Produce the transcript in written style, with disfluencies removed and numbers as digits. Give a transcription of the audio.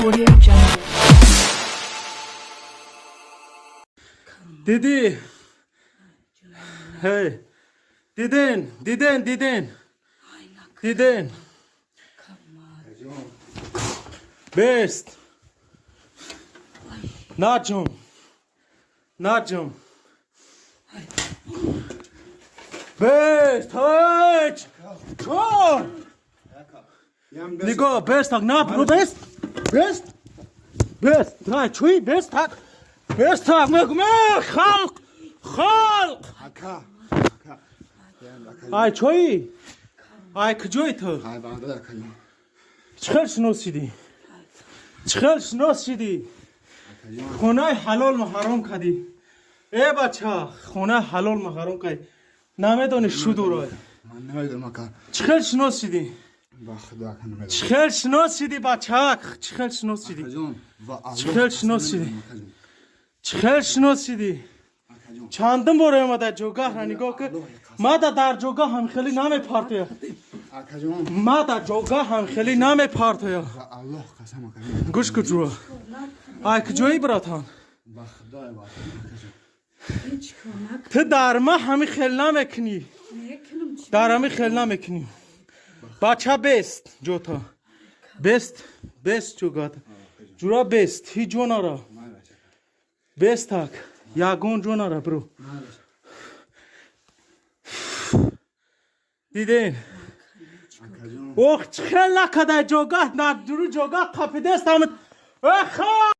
Audio Jungle. Дидӣ, ҳей, диден, диден, диден, диден. Бест, наҷум, наҷум, бест, ҳеч чор. Нигоҳ, бест так, на, бро, бест, бест, бест, тай чуи, бест так, бест так, мегум, халқ, халқ. Ай чои, ай куҷои ту? Чӣ хел шинос шидӣ? Чӣ хел шинос шидӣ? Хонаи ҳалол ма ҳаром кардӣ, э бача, хонаи ҳалол ма ҳаром кардӣ. Намедонӣ шудурой. Чӣ хел шинос шидӣ? Чӣ хел шинос шидӣ, бачак? Чӣ хел шинос шидӣ? Чӣ хел шинос шидӣ? Чӣ хел шинос шидӣ? Чандин бор омада ҷогаҳра нигоҳ кун. Ма дар ҷогаҳ ҳам хеле намепартоя. Ма дар ҷогаҳ ҳам хеле намепартоя. Гӯш кун, ҷура. Ай куҷоӣ, братан? Ту дар ма ҳами хел намекунӣ. Дар ҳами хел намекунӣ. Бача, бест ҷота. Бест, бест ҷогата. Ҷура, бест, ҳеҷ ҷо нара. Бест так. Ягон ҷо нара, бро. Диден? Ох, чӣ хел накадай ҷогаҳ, надуру ҷогаҳ қапидест ҳамат. Эхо!